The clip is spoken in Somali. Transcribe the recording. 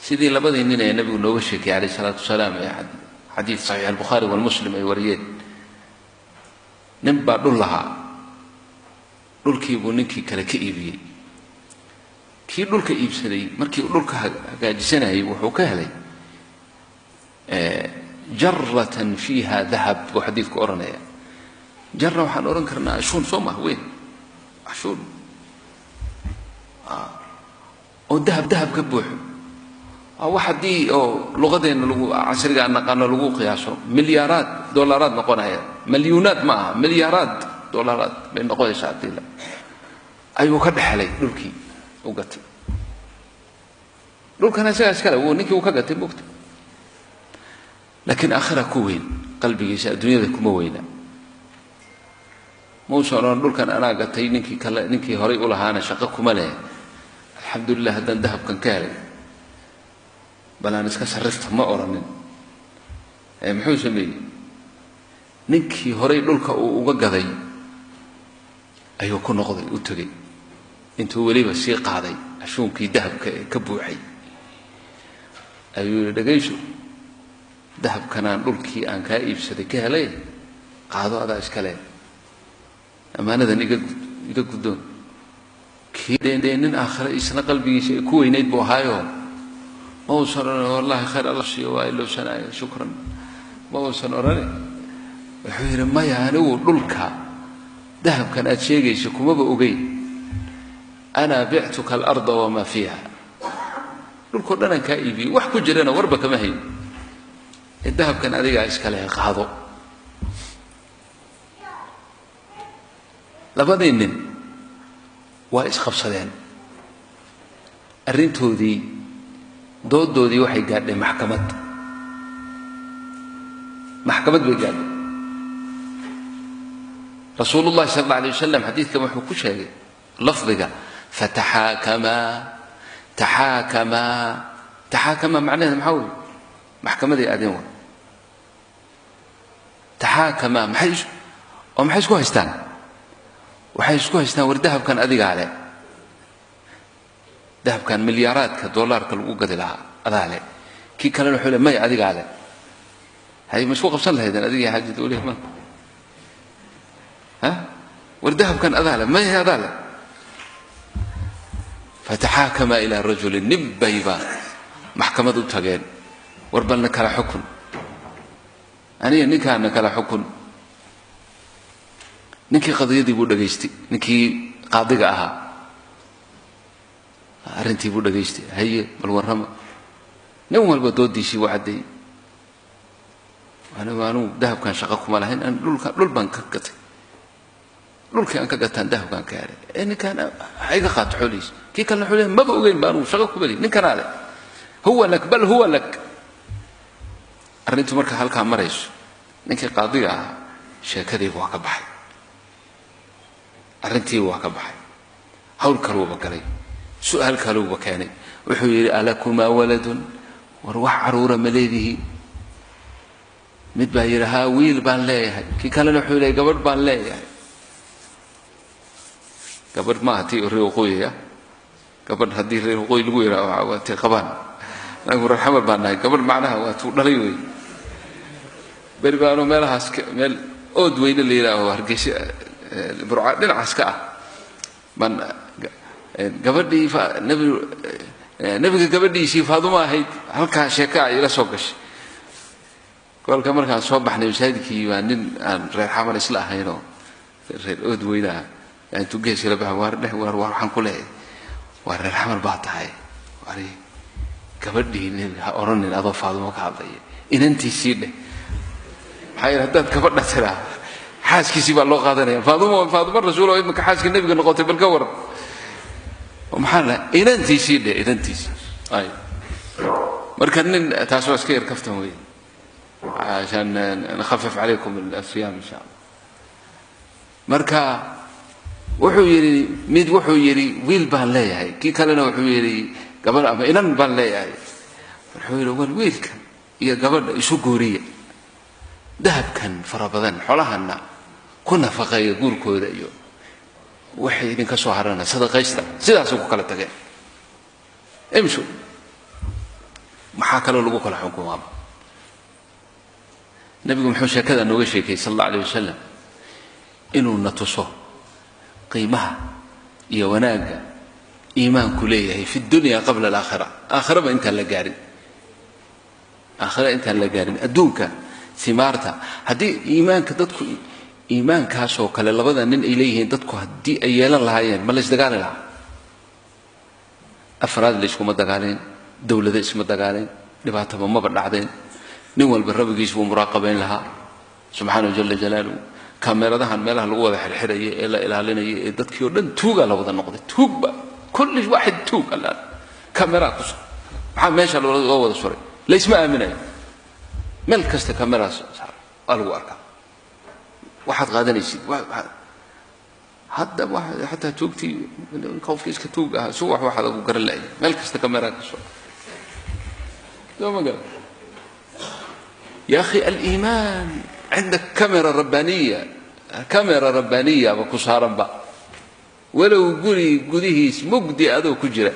Sidii labadii nin ee nabigu nooga sheekay calayhi salaatu wasalaam ee xadiid saxiix albukhaari walmuslim ay wariyeen. Nin baa dhul lahaa, dhulkii buu ninkii kale ka iibiyey. Kii dhulka iibsaday markii uu dhulka hagaajisanayay wuxuu ka helay jaratan fiiha dahab buu xadiidku odhanaya. Jara waxaan odhan karnaa ashuun soo maha, weyn ashuun oo dahab dahab ka buuxo. Wax haddii oo luqadeenna lagu casriga aan naqaano lagu qiyaaso milyaaraad dollaraad noqonaya, milyuunaad ma aha, milyaaraad dollaraad bay noqonaysaa haddii la ayuu ka dhexelay dhulkii u gatay. Dhulkana isagaa iskale, wuu ninkii uu ka gatay mogta, laakiin aakhira ku weyn qalbigiisa, adduunyada kuma weyna. Mausan odhan dhulkan anaa gatay, ninkii kale ninkii horay u lahaana shaqo kuma leh, alxamdulilah haddaan dahabkan ka helay bal aan iska sarrifta, ma odhanin. Muxuu sameeyey? Ninkii horay dhulka uu uga gaday ayuu ku noqday, u tegey, intuu weliba sii qaaday ashuunkii dahabka ee ka buuxay ayuu yihi, dhagayso, dahabkanaan dhulkii aan kaa iibsaday ka helay, qaado, adaa iskale, ammaanadan iga iga guddoon. Kii dee nin aakhira isna qalbigiisa ay ku weynayd buu ahaayo, ma uusan odhan wallahi khayr alla siiyo, waa ilowsanaayo, shukran, ma uusan odhane. Wuxuu yidhi, maya, anigu dhulka dahabkan aad sheegayso kumaba ogeyn, ana bictuka alarda wamaa fiiha, dhulkao dhan aan kaa iibiyey, wax ku jirana warba kama hayn, ee dahabkan adigaa iskale, qaado. Labadii nin waa isqabsadeen, arrintoodii doodoodii waxay gaadhay maxkamad, maxkamad bay gaadhay. Rasuulu llahi sala alla alay wasalam xadiidkan wuxuu ku sheegay lafdiga fataxaakamaa. Taxaakamaa, taxaakamaa macnaheeda maxaa weeye? Maxkamaday aadeen. Wa taxaakamaa maxay oo maxay isku haystaan? Waxay isku haystaan, war dahabkan adigaa le, dahabkan milyaaraadka dollaarka lagu gadi lahaa adaa le. Kii kalena wuxuu le, maya, adigaa le. Hay, ma isku qabsan lahaydeen adigii xaaji dawlihi maanta? Ha, war dahabkan adaa le, maya, adaa le. Fataxaakamaa ilaa rajulin, nin bayba maxkamad u tageen, war balna kala xukun, aniga ninkaana kala xukun. Ninkii qadiyadii buu dhagaystay, ninkii qaadiga ahaa arrintii buu dhagaystay. Haye, bal warrama. Nin walba doodiisii buu caddeeyey. Anigu anugu dahabkan shaqo kuma lahayn, an dhulka dhul baan ka gatay, dhulkii aan ka gataan dahabkaan ka helay, ee ninkaan ha iga qaato xoolihiisa. Kii kalena wuxuu leeyahay, maba ogeyn ba anugu, shaqo kuma lihi, ninkanaa leh, huwa lak, bal huwa lak. Arrintu marka halkaa marayso, ninkii qaadiga ahaa sheekadiiba waa ka baxay, arrintiiba waa ka baxay, hawl kaluuba galay, su-aal kaluuba keenay. Wuxuu yidhi, alakumaa waladun? War wax caruura ma leedihiin? Mid baa yidhi, haa, wiil baan leeyahay. Kii kalena wuxuu leeyay, gabadh baan leeyahay. Gabadh maaha tii reer waqooyiga, gabadh haddii reer waqooyi lagu yidhaha waa tii qabaan, anagu reer xamar baan nahay. Gabadh macnaha waa tuu dhalay wey. Beri baanu meelahaas meel ood weyne la yidhaaho Hargeysa Burca dhinacaas ka ah baan gabadhii nabi nebiga gabadhiisii Faaduma ahayd halkaa sheeka ay ila soo gashay. Kolka markaan soo baxnay masaajidkii baa nin aan reer xamar isla ahaynoo reer ood weynaha intuu geeskala baxa, waar dheh, waar waar, waxaan ku leeyahay, waa reer xamar baa tahay, wari gabadhii nebiga ha odhanin adoo Faadumo ka hadlaya, inantiisii dheh. Maxaa yeele haddaad gabadha tiraa xaaskiisii baa loo qaadanaya. Faadumo, Faadumo rasuul oo iminka xaaskii nebiga noqotay, bal ka waran. Maxaa la inantiisii dheh, inantiisii ay. Marka nin taas waa iska yar kaftan wey, عشان نخفف عليكم الصيام إن شاء الله. Marka wuxuu yidhi, mid wuxuu yidhi wiil baan leeyahay, kii kalena wuxuu yidhi gabadh ama inan baan leeyahay. Wuxuu yidhi, war wiilka iyo gabadha isu guuriya, dahabkan fara badan xolahanna ku nafaqeeya guurkooda, iyo waxay idinka soo harana sadaqaysta. Sidaasay ku kala tageen. Imshu. Maxaa kaloo lagu kala xukumaaba? Nabigu muxuu sheekada nooga sheekayey sal allah aleyh wasalam? Inuu na tuso qiimaha iyo wanaagga iimaanku leeyahay fi dunya qabla alaakhira. Aakhiraba intaan la gaarin, aakhira intaan la gaarin, adduunka simaarta haddii iimaanka dadku, iimaankaasoo kale labada nin ay leeyihiin dadku haddii ay yeelan lahaayeen, ma laysdagaali lahaa? Afraad layskuma dagaaleen, dowlado isma dagaaleen, dhibaataba maba dhacdeen. Nin walba rabbigiis buu muraaqabayn lahaa subxaanahu jala jalaaluhu. Kameradahan meelaha lagu wada xirxiraya ee la ilaalinaya ee dadkii oo dhan tuugaa la wada noqday, tuugba kulli waaxid tuug allaan kameraa ku maxaa meesha loo wada suray? Laysma aaminayo. Meel kasta kameraa saaran, waa lagu arkaa waxaad qaadanaysid. Hadda xataa tuugtii, qofkii iska tuug ahaa subax waxaad ugu garan la'yahay, meel kasta kameraa ka soo soo ma garan. Ya akhi, aliimaan cindak kamera rabbaniya, kamera rabbaniya ba ku saaranba, walow guri gudihiis mugdi adoo ku jira.